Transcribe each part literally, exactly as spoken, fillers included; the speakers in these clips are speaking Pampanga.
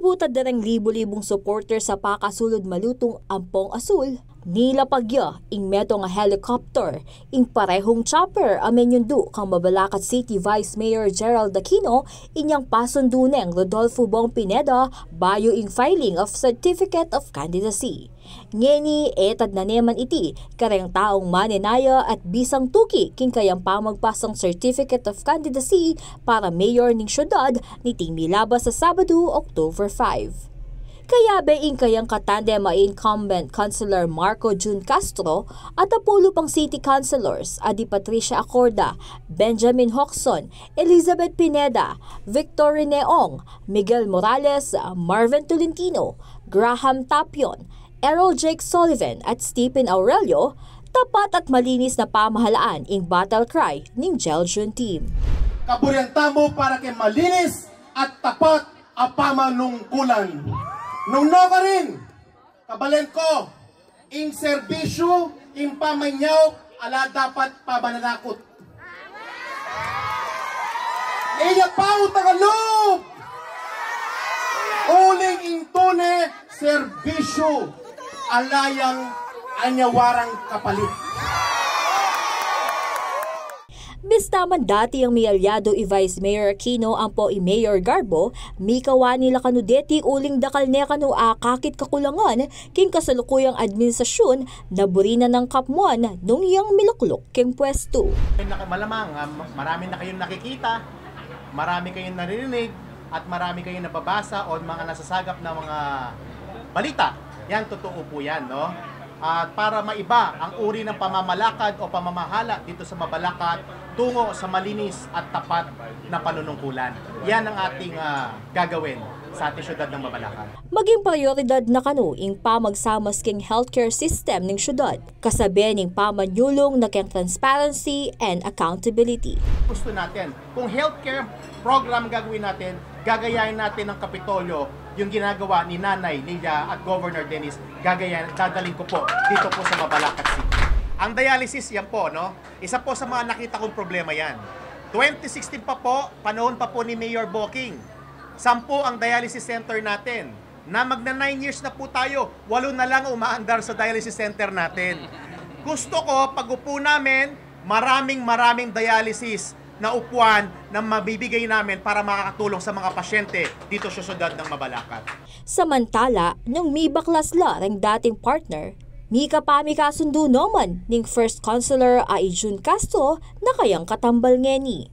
Putad da reng libu-libung supporter sa pakasulud malutung ampong asul. Nilapag ya ing metung a helicopter, ing parehung chopper a menyundu kang Mabalacat City Vice Mayor Gerald Aquino, inyang pasundu neng Rodolfo Bong Pineda, bayu ing filing of Certificate of Candidacy. Ngeni, etad na neman iti kareng taung manenaya at bisang tuki king kayang pamagpasang Certificate of Candidacy para mayor ning syudad niting milabas a Sabadu, October five. Kayabe ing kayang katandem a incumbent Councilor Marco Jun Castro at apulu pang city councilors a di Patricia Acorda, Benjamin Hoxon, Elizabeth Pineda, Victor Rene Ong, Miguel Morales, Marvin Tolentino, Graham Tapion, Errol Jake Sullivan at Stephen Aurelio, tapat at malinis na pamahalaan ing battle cry ning Jel Jun team. Kaburian tamu para keng malinis at tapat a pamanungkulan. Nung nukarin, kabalen ku, ing serbisyu, ing pamanyawad, ala dapat pamananakut. Iya pa utang a lub. Uling ing tune serbisyu, ala yang anyawarang kapalit. Bista man dati yang mialyado i Vice Mayor Aquino ampo i Mayor Garbo, mikawani la kanu deti uling dakal ne kanu akakit kakulangan king kasalukuyang administrasyun na buri na nang kapmuan nung yang milukluk king pwestu. Naka-, malamang, ah, ma-, marami na kayong nakikita, marami kayong naririnig, at marami kayong nababasa o mga nasasagap na mga balita. Yan, totoo po yan, no? At para maiba ang uri ng pamamalakad o pamamahala dito sa Mabalacat tungo sa malinis at tapat na panunungkulan. Yan ang ating, ah, gagawin sa ating syudad ng Mabalacat. Maging prioridad na kanu ing pamagsamas king healthcare system ning syudad, kasabe ning pamanyulung na keng transparency and accountability. Gusto natin, kung healthcare program gagawin natin, gagayahin natin ng Kapitolyo, yung ginagawa ni Nanay Lilia at Governor Dennis, gagayahin, dadalhin ko po dito po sa Mabalacat City. Ang dialysis, yan po, no? Isa po sa mga nakita kong problema yan. Twenty sixteen pa po, panahon pa po ni Mayor Boking, sampu ang dialysis center natin. Na magna nine years na po tayo, walo na lang umaandar sa dialysis center natin. Gusto ko, pag-upo namin, maraming, maraming dialysis na upuan na mabibigay namin para makakatulong sa mga pasyente dito sa syudad ng Mabalacat. Samantala, nung mibaklas la reng dating partner, mikapamikasundu naman ning first councilor a i Jun Castro na kayang katambal ngeni.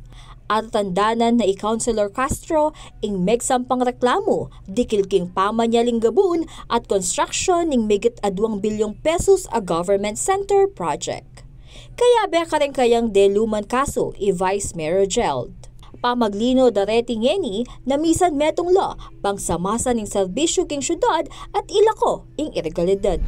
At tandanan na i Councilor Castro ing megsampang reklamu dikil king pamanyaling gabun at construction ning migit a duang bilyong pesos a government center project. Kayabe kareng kayang deluman kasu i Vice Mayor Gerald. Pamaglino da reti ngeni na misan metung la pangsamasa ning serbisyu king syudad at ilako ing ilegalidad.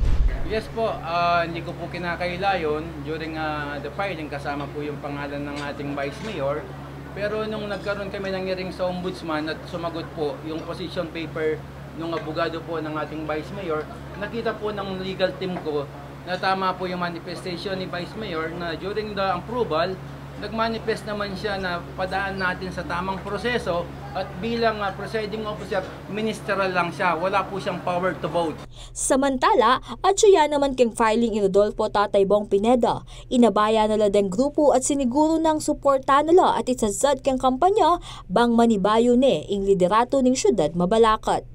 Yes po, ah, hindi ko po kinakaila yun during, ah, the filing kasama po yung pangalan ng ating Vice Mayor. Pero nung nagkaroon kami ng hearing sa Ombudsman at sumagot po yung position paper nung abogado po ng ating Vice Mayor, nakita po ng legal team ko na tama po yung manifestation ni Vice Mayor na during the approval, nag-manifest naman siya na padaan natin sa tamang proseso at bilang, ah, presiding officer, ministerial lang siya. Wala po siyang power to vote. Samantala, atyu ya naman keng filing i Rodolfo Tatay Bong Pineda, inabaya na la deng grupu at siniguru nang suporta na la at isadsad keng kampanya bang manibayu ne ing liderato ning syudad Mabalacat.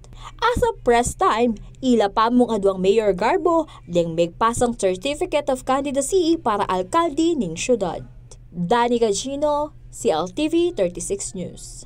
As of press time, ila pa mung aduang Mayor Garbo deng megpasang Certificate of Candidacy para alkalde ning syudad. Dani Gagino, C L T V thirty-six News.